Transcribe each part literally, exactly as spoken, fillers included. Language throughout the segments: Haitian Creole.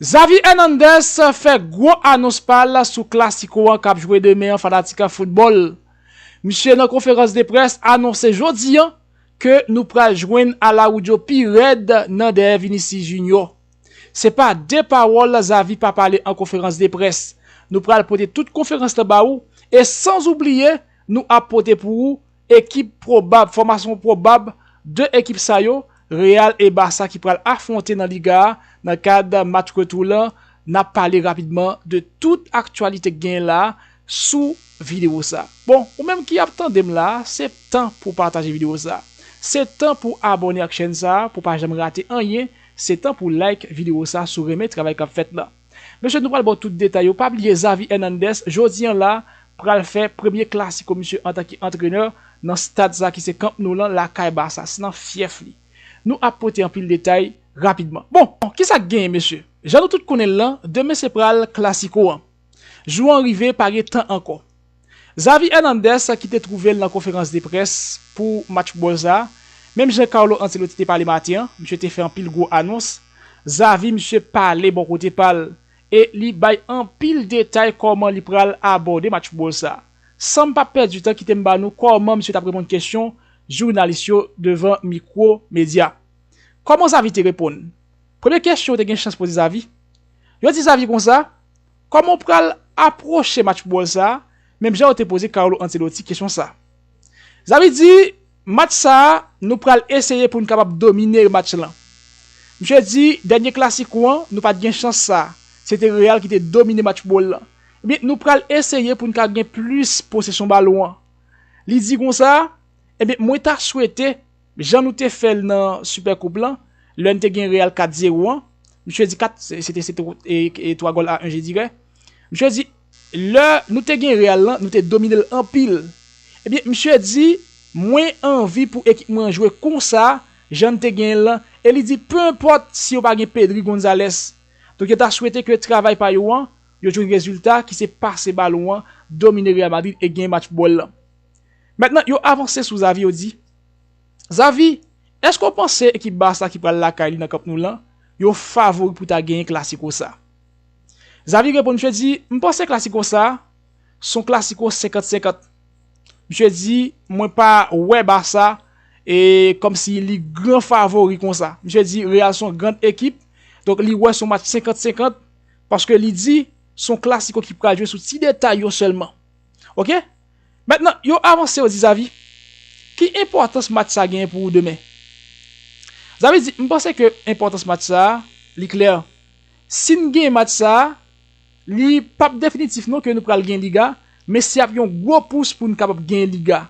Xavi Hernandez fè gwo anons pa l sou Clasico an k ap jwe demen an, fanatik foutbòl. Misye nan konferans de près anonse jodi an ke nou pral jwenn Araujo pi rèd nan dèyè Vinicius Junior. Se pa de pawòl Xavi pa pale an konferans de près. Nou pral pote tout konferans lan ba ou, e san oubliye, nou ap pote pou ou ekip pwobab, fòmasyon pwobab de ekip sa yo, Real e Barça ki pral afwonte nan Liga a nan kad match retou lan. N ap pale rapidman de tout aktyalite k genyen la sou videyo sa. Bon, ou menm ki ap tande m la, se tan pou pataje videyo sa. Se tan pou abòne ak chèn sa, pou pa janm rate anyen. Se tan pou like videyo sa si w renmen travay k ap fèt la. Mesye, nou pral ba w tout detay yo. Pa bliye Xavi Hernandez, jodi an la, pral fè premye Clasico misye antanke antrenè nan stad sa ki se Camp Nou lan, lakay Barça, se nan fyèf li. Nou ap pote anpil detay rapidman. Bon, kisa k genyen, mesye? Jan nou tout konnen l lan, demen se pral Clasico an. Jou an rive, pa gen tan ankò. Xavi Hernandez ki te twouve l nan konferans de près pou match foutbòl sa, menm jan Carlo Ancelotti te pale maten an, misye te fè anpil gwo anons. Xavi, misye pale bò kote pa l e li bay anpil detay kòman li pral abòde match foutbòl sa. San m pa pèdi tan, kite m ba nou kòman misye t ap reponn kesyon jounalis yo devan mikwo medya. Kòman Xavi te reponn? Premye kesyon yo te gen chans poze Xavi, yo di Xavi konsa, kòman w pral apwoche match foutbòl sa, menm jan yo te poze Carlo Ancelotti kesyon sa. Xavi di, match sa, nou pral eseye pou n kapab domine match lan. Misye di, dènye Clasico an, nou pa t gen chans sa. Se te Real ki te domine match foutbòl lan. Ebyen, nou pral eseye pou n ka gen plis posesyon balon an. Li di konsa, ebyen, mwen ta swete, jan nou te fè l nan Super Coupe lan, lè n te gen Real kat zewo an, misye di kat, se te, se te e, e, twa gòl a en, je dirais. Misye di, lè nou te gen Real lan, nou te domine l anpil. Ebyen, misye di, mwen anvi pou ekip mwen jwe konsa, jan n te gen l lan, e li di, pe enpòt si yo pa gen Pedri, Gonzalez. Donk, yo ta swete ke travay pa yo an, yo jwenn rezilta ki se pase balon an, domine Real Madrid e gen match foutbòl lan. Mentnan, yo avanse sou Xavi, yo di, Xavi, èske w panse ekip Barça ki pral lakay li nan Camp Nou lan, yo favori pou ta genyen Clasico sa? Xavi reponn, misye di, m panse Clasico sa, se yon Clasico senkant senkant. Misye di, mwen pa wè Barça e kòmsi li gran favori konsa. Misye di, Real se yon gran ekip, donk li wè se yon match senkant senkant, paske li di, se yon Clasico ki pral jwe sou ti detay yo sèlman. Oke? Mentnan, yo avanse, yo di Xavi, ki enpòtans match sa genyen pou ou demen? Xavi di, m panse ke enpòtans match sa, li klè. Si n gen match sa, li p ap definitif non ke nou pral gen Liga, men se ap yon gwo pous pou n kapab gen Liga.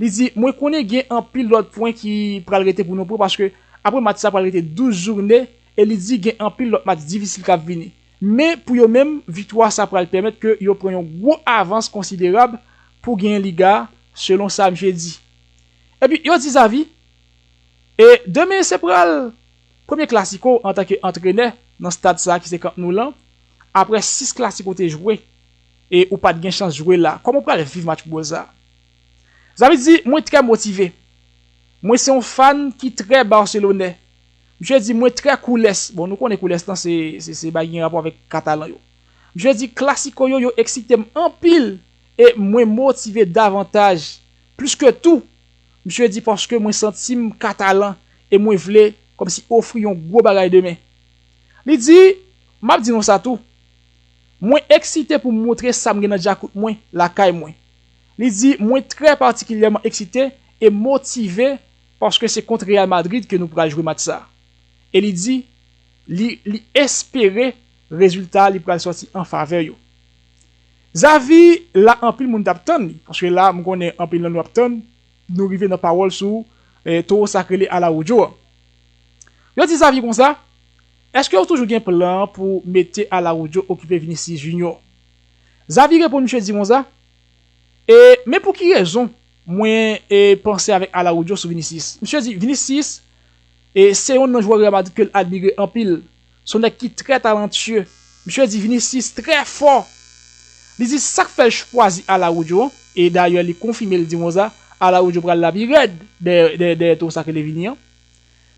Li di, mwen konnen gen anpil lòt pwen ki pral rete pou nou pran, paske apre match sa pral rete douz jounen, e li di gen anpil lòt match difisil k ap vini. Men pou yo menm, viktwa sa pral pèmèt ke yo pran yon gwo avans konsiderab pou genyen Liga, selon sa misye di. Epi yo di Xavi, e demen se pral premye Clasico antanke antrenè nan stad sa ki se Camp Nou lan, apre sis Clasico te jwe, e ou pa t gen chans jwe la. Kòman w pral viv match foutbòl sa? Xavi di, mwen trè motive. Mwen se yon fan ki trè Barcelonais. Misye di, mwen trè couleurs. Bon, nou konnen couleurs lan se, se, se bagay ki gen rapò avèk Katalan yo. Misye di, Clasico yo, yo eksite m anpil e mwen motive davantaj. Plis ke tou, misye di, paske mwen santi m Katalan e mwen vle kòmsi ofri yon gwo bagay demen. Li di, m ap di nou sa tou. Mwen eksite pou m montre sa m gen nan djakout mwen lakay mwen. Li di, mwen trè patikilyèman eksite e motive paske se kont Real Madrid ke nou pral jwe match sa. E li di, li, li espere rezilta li pral sòti an favè yo. Xavi la anpil moun t ap tann li, paske la m konnen anpil nan nou ap tann, nou rive nan pawòl sou eh, towo sa k rele Araujo an. Yo di Xavi konsa, èske w toujou gen plan pou mete Araujo okipe Vinicius Junior? Xavi reponn misye di konsa, e, men pou ki rezon mwen e, panse avèk Araujo sou Vinicius? Misye di Vinicius e, se yonn nan jwè Real Madrid ke l admire anpil. Se yon nèg ki trè talantye. Misye di Vinicius trè fò. Li di sa k fè l chwazi Araujo, e dayè li konfime l di konsa, Araujo pral la pi rèd dèyè, dèyè, dèyè towo sa k rele Vini an.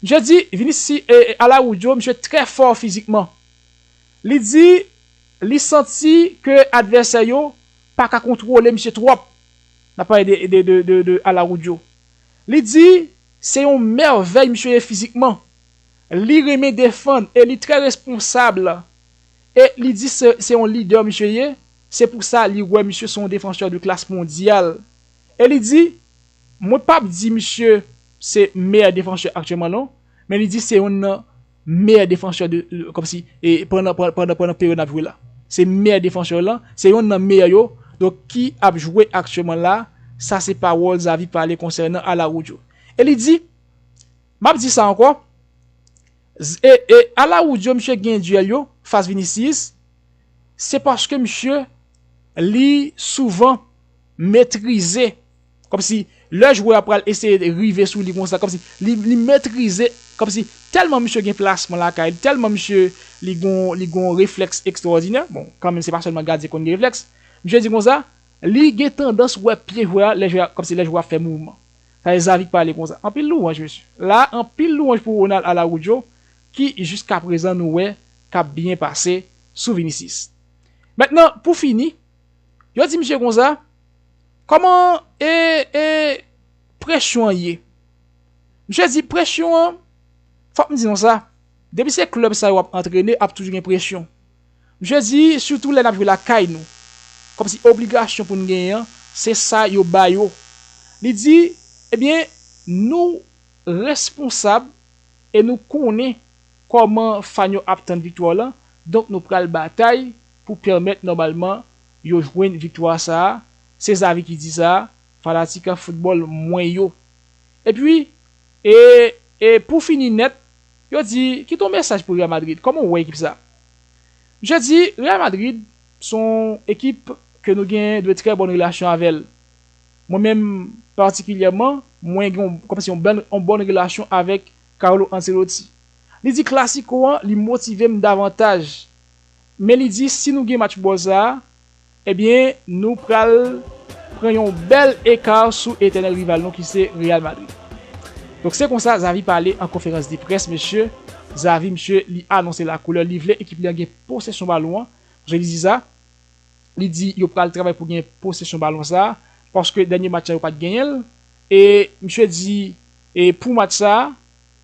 Misye di, Vinicius, e, e, Araujo, misye trè fò fizikman. Li di li santi ke advèsè yo pa ka kontwole misye twòp. N ap pale de, de, de, de, de Araujo. Li di se yon mèvèy misye ye fizikman. Li renmen defann e li trè responsab. E li di se, se yon lidè misye ye. Se pou sa li wè misye se yon defansè de klas mondyal. E li di, mwen p ap di misye se meyè defansè aktyèlman non, men li di se youn nan meyè defansè de, kòmsi, e, pandan, pandan, pandan, pandan peryòd n ap jwe la. Se meyè defansè lan, se youn nan meyè yo, donk ki ap jwe aktyèlman la, sa se pawòl Xavi pale konsènan Araujo. E li di, m ap di sa ankò, z- e, e Araujo, misye gen dyèl yo, fas Vinicius, se paske misye, li souvan metrize, kòmsi lè jwè a pral eseye rive sou li konsa, kòmsi li, li metrize, kòmsi tèlman misye gen plasman lakay, tèlman misye li gon, li gon reflèks ekstwòdinè. Bon, kanmenm se pa sèlman gadyen konn gen reflèks. Misye di konsa, li gen tandans wè pye jwè a lè jwè a, kòmsi lè jwè a fè mouvman. Sa e Xavi k pale konsa. Anpil lwanj mesye. La, anpil lwanj pou Ronald Araujo ki jiskaprezan nou wè k ap byen pase sou Vinicius. Mentnan, pou fini, yo di misye konsa, kòman e, e presyon an ye? Misye di presyon an, fòk m di nou sa, depi se klèb sa yo ap antrene, ap toujou gen presyon. Misye di sitou lè n ap jwe lakay nou, kòmsi obligasyon pou n genyen an, se sa yo ba yo. Li di, ebyen, nou responsab e nou konnen kòman fan yo ap tann viktwa w lan, donk nou pral batay pou pèmèt nòmalman yo jwenn viktwa sa a. Se Xavi ki di sa, fanatik foutbòl mwen yo. Epi, e, e pou fini nèt, yo di, kite yon mesaj pou Real Madrid. Kòman w wè ekip sa? Misye di, Real Madrid se yon ekip ke nou gen de trè bòn relasyon avè l. Mwen menm, patikilyèman, mwen gen yon, kòmsi yon bòn, yon bòn relasyon avèk Carlo Ancelotti. Li di Clasico an, li motive m davantaj. Men li di, si nou gen match bòl sa a, ebyen, nou pral pran yon bèl eka sou etènèl rival nou ki se Real Madrid. Donk, se konsa Xavi pale an konferans de près, mesye. Xavi, misye, li anonse lakoulè, li vle ekip li an gen posesyon balon an. Paske li di sa, li di yo pral travay pou gen posesyon balon sa a, paske dènye match la yo pa t genyen l. E misye di, e pou match sa a,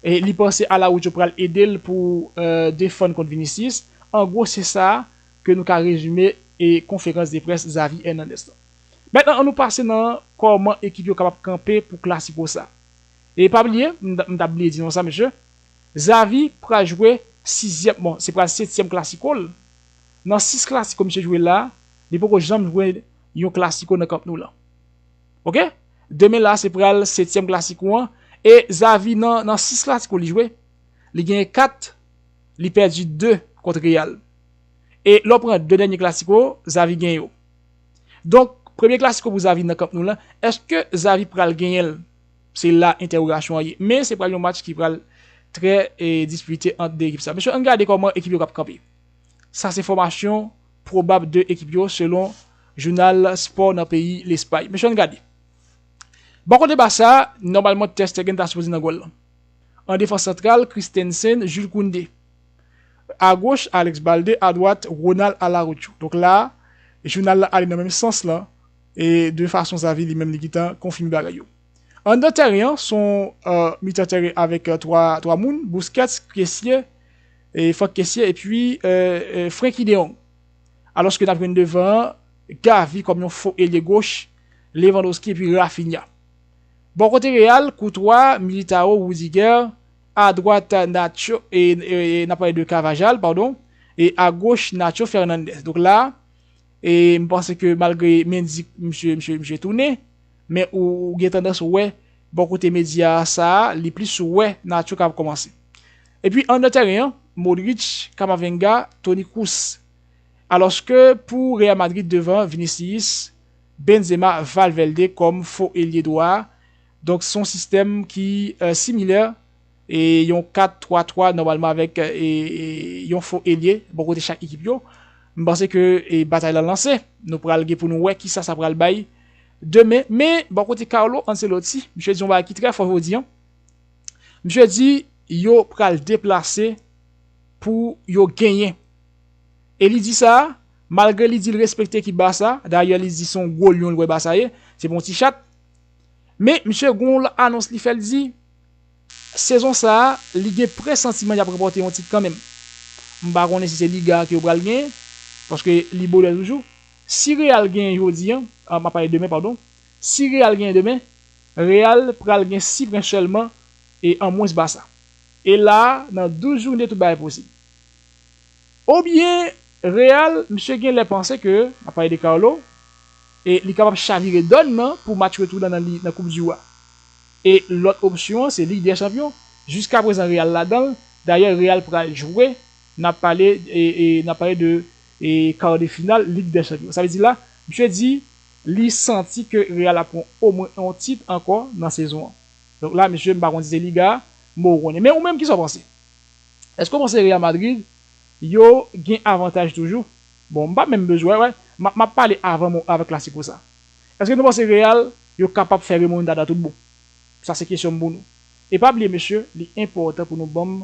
e li panse Araujo pral ede l pou, e, defann kont Vinicius. An gwo, se sa ke nou ka rezime e konferans de près Xavi Hernandez lan. Mentnan, ann nou pase nan kòman ekip yo kapab kanpe pou Clasico sa. E pa bliye, m t, m t ap bliye di nou sa, mesye. Xavi pral jwe sizyèm, bon, se pral setyèm Clasico l. Nan sis Clasico misye jwe la, li poko janm jwe yon Clasico nan Camp Nou lan. Oke? Demen la, se pral setyèm Clasico an. E Xavi nan, nan sis Clasico li jwe, li genyen kat, li pèdi de kont Real. E lè w pran de dènye Clasico, Xavi gen yo. Donk, premye Clasico pou Xavi nan Camp Nou lan, èske Xavi pral genyen l? Se la entèwogasyon an ye. Men se pral yon match ki pral trè, e, dispite ant de ekip sa. Mesye, ann gade kòman ekip yo k ap kanpe. Sa se fòmasyon pwobab de ekip yo selon jounal Sport nan peyi Lespay. Mesye, ann gade. Bò kote Barça, nòmalman Ter Stegen ta sipoze nan gòl lan. An defans santral, Christensen, Jules Koundé. Agoch, Alex Balde, adwat, Ronald Araujo. Donk la, jounal la ale nan menm sans lan, e de fason Xavi li menm li gentan konfime bagay yo. Anndan tèren an, se yon, e, mitan tèren avèk, e, twa, twa moun, Busquets, Kessie, e Franck Kessie, epi, e, e, Frenkie de Jong. Alòske n ap jwenn devan an, Gavi kòm yon fo elye goch, Lewandowski epi Raphinha. Bò kote Real, Courtois, Militao, Rudiger, adwat Nacho, e, e, e n ap pale de Carvajal, padon, e agoch Nacho Fernandes. Donk la, e m panse ke malgre Mendy, misye, misye, misye tounen, men ou, ou gen tandans wè, bò kote medya sa a, li plis wè Nacho k ap kòmanse. Epi anndan tèren an, Modric, Camavinga, Toni Kroos. Alòske pou Real Madrid devan, Vinicius, Benzema, Valverde kòm fo elye dwa a. Donk, se yon sistèm ki, e, similè, e yon kat twa twa nòmalman avèk, e, e, yon fo elye bò kote chak ekip yo. M panse ke, e, batay la lanse. Nou pral gen pou nou wè kisa sa pral bay demen. Men, bò kote Carlo Ancelotti, misye di yon bagay ki trè fò jodi an. Misye di yo pral deplase pou yo genyen E li di sa, malgre li di l respekte ekip Barça, dayè li di se yon gwo lyon l wè Barça ye, se pa yon ti chat. Men, misye gen yon anons li fè, l di, sezon sa a, li gen presantiman y ap ranpòte yon tit kanmenm. M pa konnen si se Liga ke yo pral genyen, paske li bonè toujou. Si Real genyen jodi a, a, m ap pale demen, padon. Si Real genyen demen, Real pral gen sis pwen sèlman e an mwens Barça. E la a, nan douz jounen, tout bagay posib. Oubyen, Real, misye gen lè panse ke, m ap pale de Carlo, e li kapab chavire dòn nan pou match retou nan, nan, li, nan Koup di Wa. E lòt opsyon an, se Lig dè Chanpyon. Jiskaprezan, Real ladan l. Dayè, Real pral jwe. N ap pale, e, e, n ap pale de e, kar de final Lig dè Chanpyon. Sa vle di la, misye di, li santi ke Real ap pran omwen yon tit ankò nan sezon an. Donk la, misye, m pa konn si se Liga, m pa konnen. Men ou menm, kisa w panse? Èske w panse Real Madrid, yo gen avantaj toujou? Bon, m pa menm bezwen, wè, m ap, m ap pale avan mo, avan klasiko sa. Èske nou panse Real, yo kapab fè remontada tout bon? Sa se kesyon m pou nou. E pa bliye, mesye, li enpòtan pou nou ban m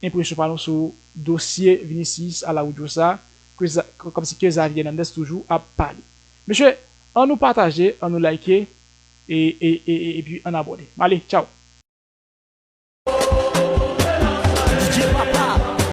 enpresyon pa nou sou dosye Vinicius Araujo sa, ke Za-, kòmsi ke Xavi Hernandez toujou ap pale. Mesye, ann nou pataje, ann nou like, e, e, e, e, epi ann abòne. Ale, tchaw!